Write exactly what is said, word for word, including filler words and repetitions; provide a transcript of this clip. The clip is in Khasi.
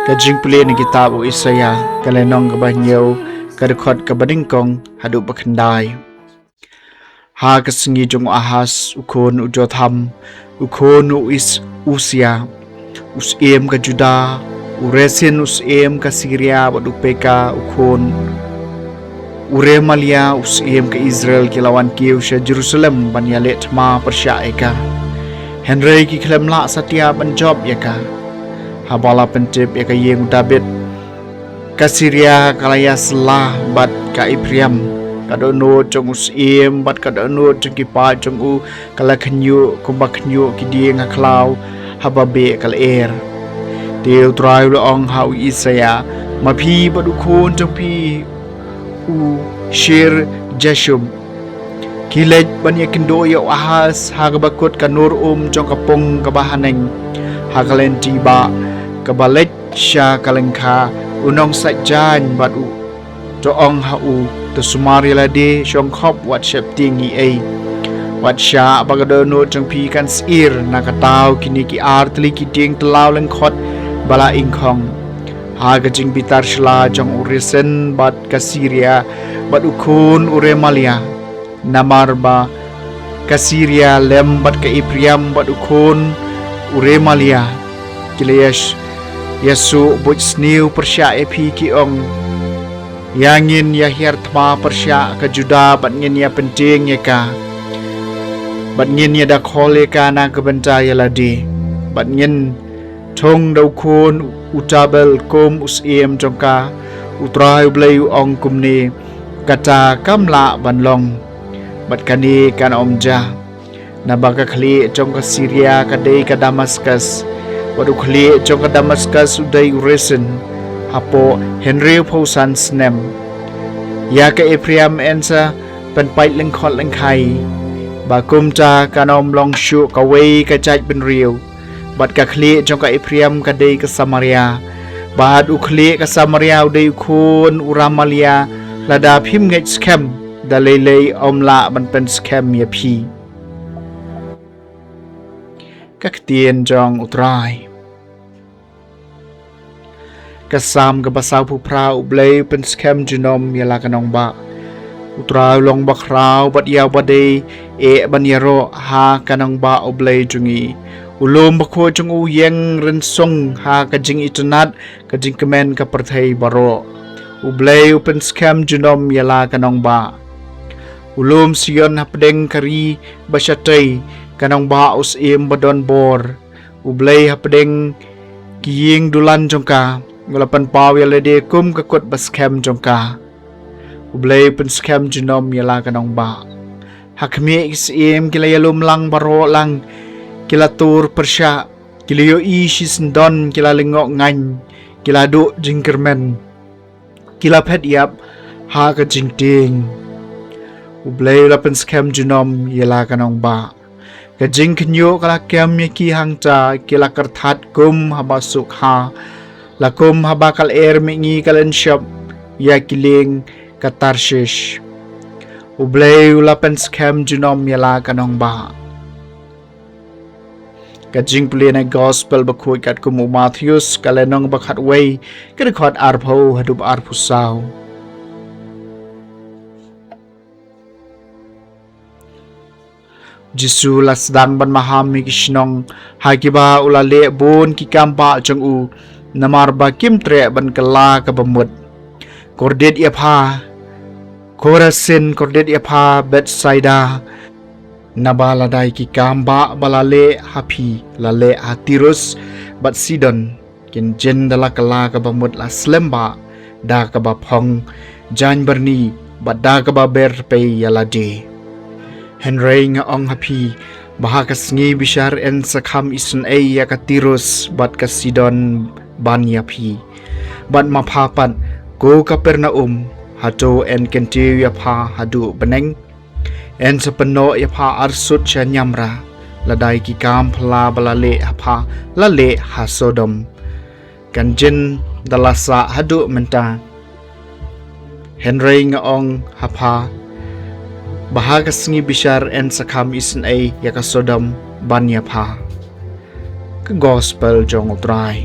Ka jingpule na kitab u Isaïah, ka lynnong kaba hynñiew, ka dkhot kaba nyngkong haduh ba khyndai. Ha ka sngi jong u Ahaz, u khun u Jotham, u khun u Is-, Usia, u syiem ka Juda, u Resin u syiem ka Siria, bad u Peka, u khun u Remalia u syiem ka Israel, ki la wan kiew sha Jerusalem ban ïaleh thma pyrshah ïa ka. Hynrei ki khlem lah satia ban jop ïa ka. Haba la pyntip ïa ka ïing u David, ka Siria ka la ïasylla bad ka Ephraim, ka dohnud jong u syiem bad ka dohnud jong ki paid jong u ka la khynñiuh kumba khynñiuh ki dieng ha khlaw haba beh ka lyer. Te U Trai u la ong ha u Isaïah, ma phi bad u khun jong phi u Shear-jashub, ki leit ban ïakynduh ïa u Ahaz ha kaba kut ka nur um jong ka pung kaba haneng, ha ka lynti ba kaba leit sha ka lyngkha u nongsait jaiñ bad u to ong ha u, to sumar ïa lade shongkhop wat sheptieng ei ei. Wat shah ba ka dohnud jong phi kan syier na ka taw kine ki ar tylli ki dieng tyllaw lyngkhot ba la ingkhong, ha ka jingbitar shylla jong u Resin bad ka Siria bad u khun u Remalia. Namar ba ka Siria lem bad ka Ephraim bad u khun u Remalia ki la ïas-, ïasuh buit sniew pyrshah ïa phi, ki ong, ïa ngin ïa hiar thma pyrshah ka Juda bad ngin ïa pyntieng ïa ka, bad ngin ïa dakhol ïa ka na ka bynta ïa lade, bad ngin thung da u khun u Tabel kum u syiem jong ka. U Trai U Blei u ong kumne, kata kam lah ban long, bad kane kan ym jia. Naba ka khlieh jong ka Siria ka dei ka Damaskas, bad u khlieh jong ka Damaskas u dei u Resin, hapoh hynriewphew san snem. Ïa ka Ephraim yn sa pynpait lyngkhot lyngkhai, ba kumta kan ym long shuh kawei ka jaid bynriew. Bad ka khlieh jong ka Ephraim ka dei ka Samaria, bad u khlieh ka Samaria u dei u khun u Remalia. Lada phim ngeit skhem, da lei lei ym lah ban pynskhem ïa phi. Ka ktien jong U Trai. Ka Salm kaba sawphew phra. U Blei u pynskhem junom ïa la ka nongbah. U Trai u long bakhraw bad ïa uba dei eh ban ïaroh ha ka nongbah U Blei jong ngi. U lum bakhuid jong u ïeng rynsong ha ka jingitynnad ka jingkmen ka pyrthei baroh. U Blei u pynskhem junom ïa la ka nongbah. U lum Sion hapdeng ka ri ba shatei, ka nongbah u syiem ba don bor. U Blei hapdeng ki ïing dulan jong ka, u la pynpaw ïa lade kum ka kut ba skhem jong ka. U Blei u pynskhem junom ïa la ka nongbah. Ha khmih ki syiem ki la ïalum lang baroh lang, ki la tur pyrshah, ki la ïohi shisyndon, ki la lyngngoh ngaiñ, ki la duh jingkyrmen, ki la phet ïap ha ka jingtieng. U Blei u la pynskhem junom ïa la ka nongbah. Ka jingkhynñiuh ka la kem ïa ki hangta, ki la kyrthat kum haba suk ha. La kum haba ka lyer mihngi ka lynshop ïa ki lieng ka Tarshish. U Blei u la pynskhem junom ïa la ka nongbah. Ka jingpule na Gospel bakhuid katkum u Mathaios, ka lynnong ba khatwei, ka dkhot arphew haduh arphew saw. Jisu u la sdang ban maham ïa ki shnong, ha kiba u la leh bun ki kambah jong u, namar ba kim treh ban kylla kaba mut. Kordit ïa pha, Korasin, kordit ïa pha, Bethsaida. Naba lada ïa ki kambah ba la leh ha phi la leh ha Tirus bad Sidon, kin jin da la kylla kaba mut la slem bha da kaba phong jaiñ byrni bad da kaba ber pei ïa lade. Hynrei nga ong ha phi, ba ha ka sngi bishar yn sa kham isynei ïa ka Tirus bad ka Sidon ban ïa phi. Bad ma pha pat, ko Kapernaum, hato yn kyntiew ïa pha haduh bneng? Yn sa pynnoh ïa pha arsut sha niamra, lada ïa ki kam phylla ba la leh ha pha la leh ha Sodom, kan jin da la sah haduh mynta. Hynrei nga ong ha pha, ba ha ka sngi bishar yn sa kham isynei ïa ka Sodom ban ïa pha. Ka Gospel jong U Trai.